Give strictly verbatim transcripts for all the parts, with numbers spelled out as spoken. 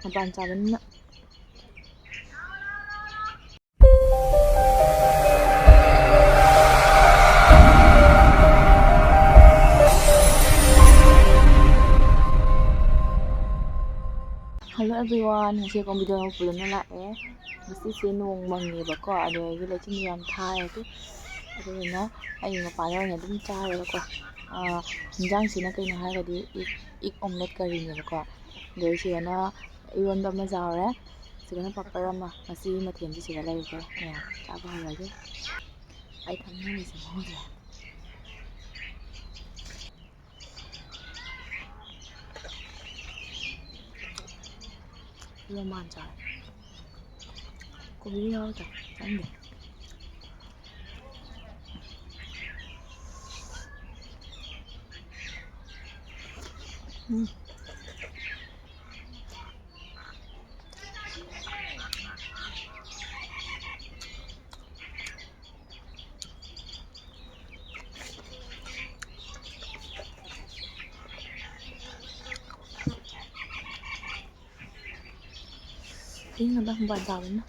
ꯃꯄꯥꯟ ꯆꯥꯕꯅꯤꯅ꯫ Hello everyone, ꯉꯁꯤ ꯑꯩꯈꯣꯏ video ꯄꯨꯖꯅ ꯂꯥꯛꯑꯦ꯫ ꯉꯁꯤꯁꯦ ꯅꯣꯡ ꯃꯪꯉꯦꯕꯀꯣ, ꯑꯗꯨꯗꯒꯤ ꯂꯩꯆꯤꯟꯁꯨ ꯌꯥꯝ ꯊꯥꯏ꯫ ꯑꯗꯨ, ꯑꯗꯨꯗꯨꯅ ꯑꯩ ꯃꯄꯥꯟꯗ ꯑꯣꯏꯅ ꯑꯗꯨꯝ ꯆꯥꯔꯦꯕꯀꯣ꯫ ꯑꯥ, ꯍꯤꯟꯖꯥꯡꯁꯤꯅ ꯀꯩꯅꯣ ꯍꯥꯏꯔꯒꯗꯤ egg, egg omelette curryꯅꯦꯕꯀꯣ꯫ ꯑꯗꯣ ꯏꯆꯦꯅ ꯏꯔꯣꯟꯕ ꯑꯃ ꯆꯥꯔꯦ, ꯁꯤꯗꯅ ꯄꯥꯄꯔ ꯑꯃ꯫ ꯉꯁꯤꯒꯤ ꯃꯊꯦꯜꯁꯤ ꯁꯤꯗ ꯂꯩꯔꯦ ꯃꯌꯥꯝ꯫ ꯆꯥꯕ ꯍꯧꯔꯒꯦ꯫ ꯑꯩ ꯊꯝꯅꯤꯡꯉꯤꯁꯦ ꯃꯉꯣꯟꯗ꯫ ꯔꯣꯃꯥꯟ ꯆꯥꯔꯦ꯫ ꯀꯣꯕꯤ ꯌꯥꯎꯗ꯭ꯔꯦ, ꯆꯪꯗꯦ꯫ ꯎꯝ꯫ ꯏꯪꯉꯗ ꯃꯄꯥꯟ ꯆꯥꯕꯅꯤꯅ꯫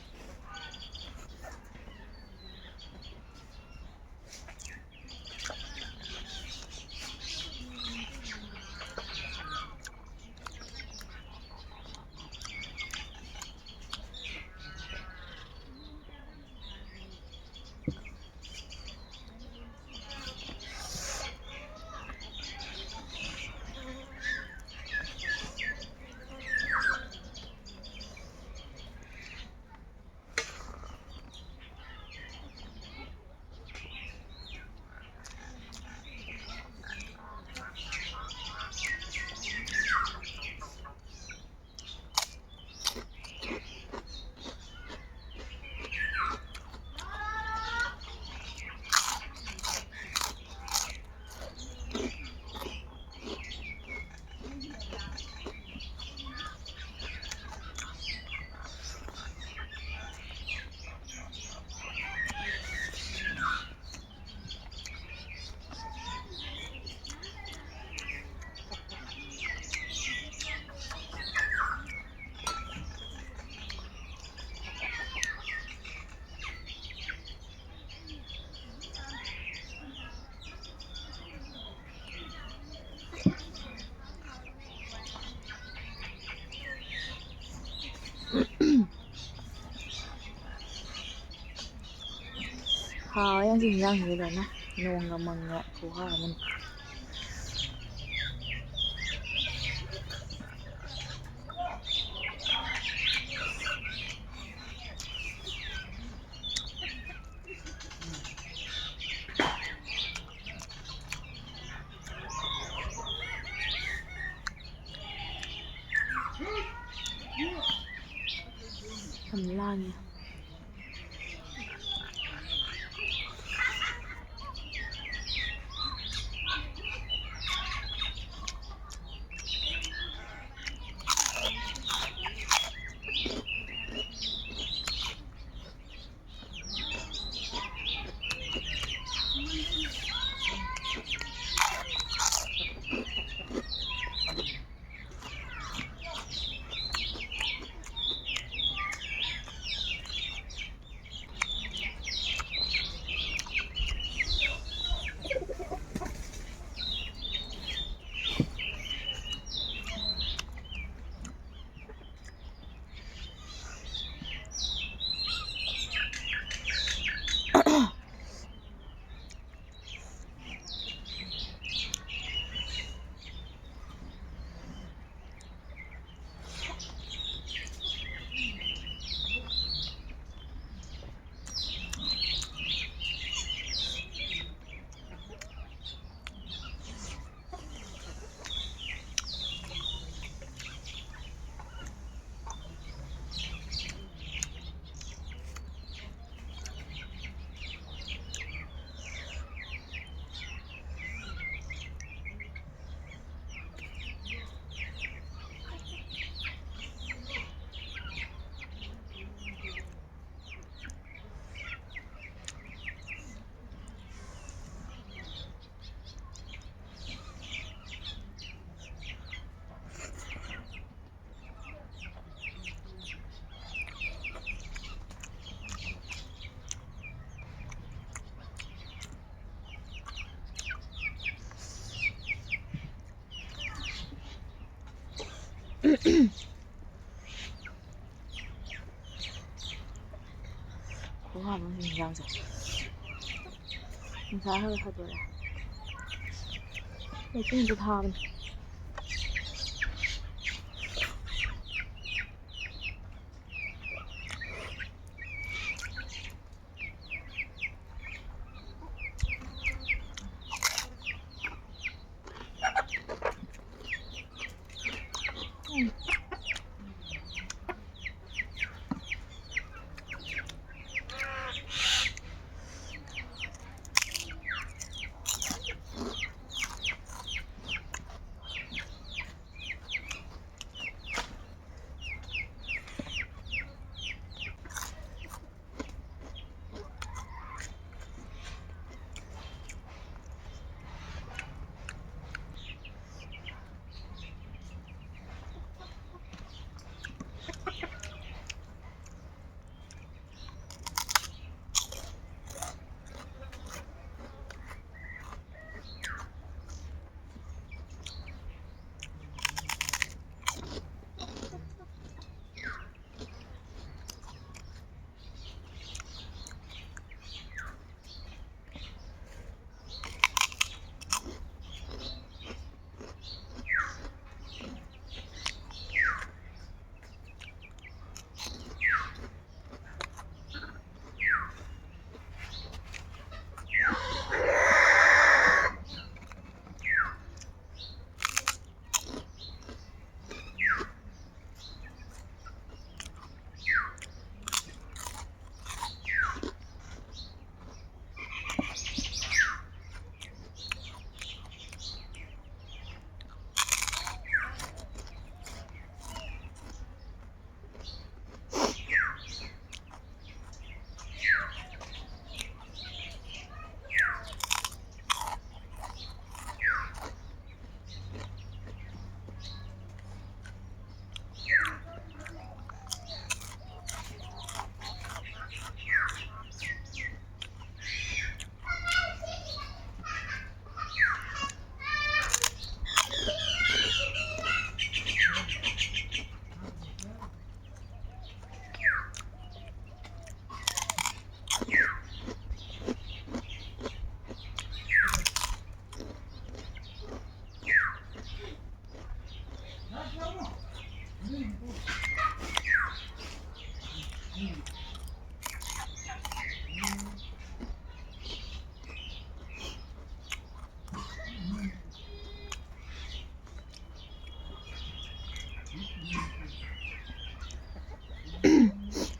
ꯍꯥꯎꯋꯦ ꯉꯁꯤ ꯏꯟꯖꯥꯡꯁꯤꯗꯤ ꯂꯣꯏꯅ꯫ ꯅꯣꯡꯒ ꯃꯪꯉꯦ, ꯈꯨꯍꯥꯎ ꯑꯃꯅꯤ꯫ ꯌꯥꯝ ꯂꯥꯡꯉꯦ꯫ ꯈꯨꯍꯥꯎ ꯑꯃ ꯍꯤꯟꯖꯥꯡꯁꯦ꯫ ꯉꯁꯥꯏ ꯈꯔ ꯈꯔ ꯊꯥꯗꯣꯔꯛꯑꯦ꯫ ꯂꯩꯆꯤꯜꯁꯨ ꯊꯥꯕꯅꯤ꯫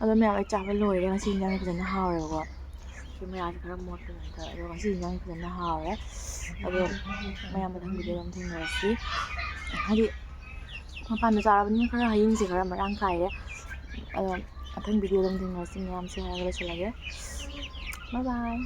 ꯑꯗꯣ ꯃꯌꯥꯝ, ꯑꯩ ꯆꯥꯕ ꯂꯣꯏꯔꯦ꯫ ꯉꯁꯤ ꯏꯟꯖꯥꯡ ꯐꯖꯅ ꯍꯥꯎꯔꯦꯕꯀꯣ꯫ ꯀꯦꯃꯦꯔꯥꯁꯦ ꯈꯔ ꯃꯣꯠꯄ ꯅꯨꯡꯉꯥꯏꯇꯕ꯫ ꯑꯗꯣ ꯉꯁꯤ ꯏꯟꯖꯥꯡ ꯐꯖꯅ ꯍꯥꯎꯔꯦ꯫ ꯑꯗꯣ ꯃꯌꯥꯝ ꯃꯊꯪ ꯚꯤꯗꯤꯑꯣꯗ ꯑꯃꯨꯛ ꯊꯦꯡꯅꯔꯁꯤ꯫ ꯍꯥꯏꯗꯤ ꯃꯄꯥꯟꯗ ꯆꯥꯔꯕꯅꯤꯅ ꯈꯔ ꯍꯌꯤꯡꯁꯦ ꯈꯔ ꯃꯔꯥꯡ ꯀꯥꯏꯔꯦ꯫ ꯑꯗꯣ ꯃꯊꯪ ꯚꯤꯗꯤꯑꯣꯗ ꯑꯃꯨꯛ ꯊꯦꯡꯅꯔꯁꯤ꯫ ꯃꯌꯥꯝꯁꯦ ꯍꯥꯏꯔꯒ ꯂꯣꯏꯁꯤꯜꯂꯒꯦ꯫ Bye bye꯫